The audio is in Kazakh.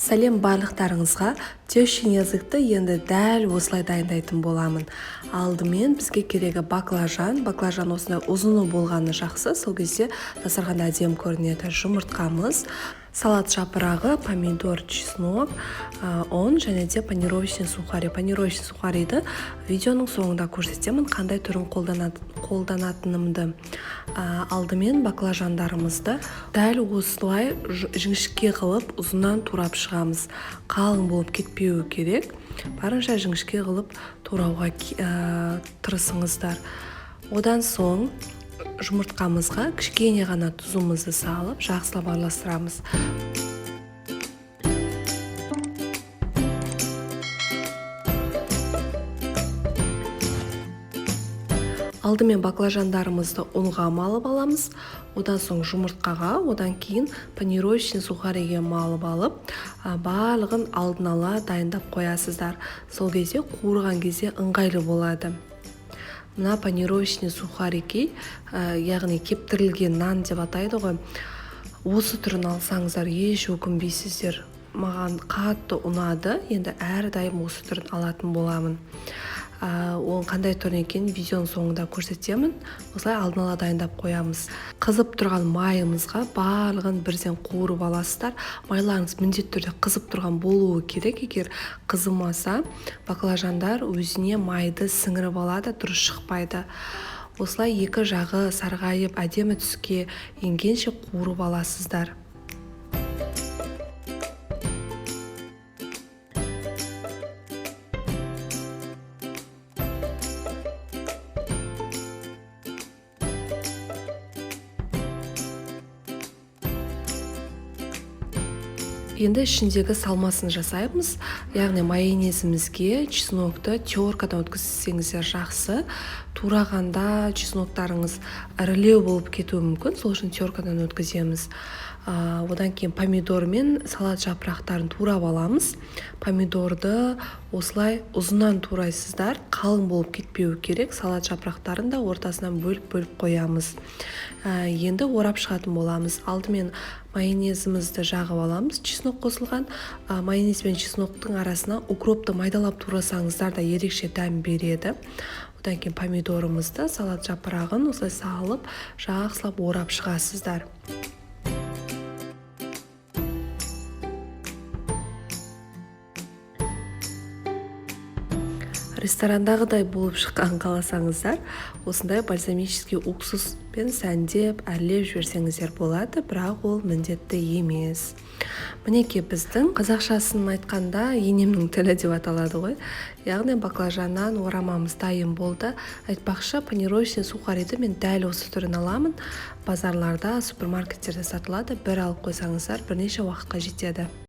Сәлем барлықтарыңызға! Тещин языкты енді дәл осылай дайындайтын боламын. Алдымен бізге керегі баклажан. Баклажан осындай ұзыны болғаны жақсы, сол кезде дастарханда әдемі көрінеді. Жұмыртқамыз, салат жапырағы, помидор, чеснок, ұн және де панировочный сухари. Панировочный сухариді видеоның соңында көрсетемін, қандай түрін қолданатынымды. Алдымен баклажандарымызды дәл осылай жіңішке қылып ұзыннан турап шығамыз. Қалың болып кетпеуі керек, барынша жіңішке қылып турауға тырысыңыздар. Одан соң жұмыртқамызға кішкене ғана тұзымызды салып, жақсылап араластырамыз. Алдымен баклажандарымызды ұнға малып аламыз, одан соң жұмыртқаға, одан кейін панировочный сухариге малып алып, барлығын алдын ала дайындап қоясыздар. Сол кезде қуырған кезде ыңғайлы болады. Мына панировочный сухарики, яғни кептірілген нан деп атайды ғой, осы түрін алсаңыздар, еш өкінбейсіздер. Маған қатты ұнады, енді әрдайым осы түрін алатын боламын. Оның қандай түрін екенін видеоның соңында көрсетемін. Осылай алдын ала дайындап қоямыз. Қызып тұрған майымызға барлығын бірден қуырып аласыздар. Майларыңыз міндетті түрде қызып тұрған болуы керек. Егер қызымаса, баклажандар өзіне майды сіңіріп алады, дұрыс шықпайды. Осылай екі жағы сарғайып, әдемі түске енгенше қуырып аласыздар. Енді ішіндегі салмасын жасаймыз, яғни майонезімізге чеснокты теркадан өткізсеңіздер жақсы. Турағанда чесноктарыңыз ірілеу болып кетуі мүмкін, сол үшін теркадан өткіземіз. Одан кейін помидор мен салат жапырақтарын турап аламыз. Помидорды осылай ұзыннан турайсыздар, қалың болып кетпеуі керек. Салат жапырақтарын да ортасынан бөліп-бөліп қоямыз. Енді орап шығатын боламыз. Алдымен майонезімізді жағып аламыз, чеснок қосылған. Майонез бен чесноктың арасына укропты майдалап турасаңыздар да ерекше дәм береді. Одан кейін помидорымызды, салат жапырағын осылай салып, жақсылап орап шығасыздар. Ресторандағыдай болып шыққан қаласаңыздар, осындай бальзамический уксуспен сәндеп, әрлеп жіберсеңіздер болады, бірақ ол міндетті емес. Мінекей, біздің қазақшасын айтқанда енемнің тілі деп аталады ғой. Яғни баклажаннан орамамыз дайын болды. Айтпақшы, панировочный сухариді мен дәл осы түрін аламын. Базарларда, супермаркеттерде сатылады. Бір алып қойсаңыздар, бірнеше уақытқа жетеді.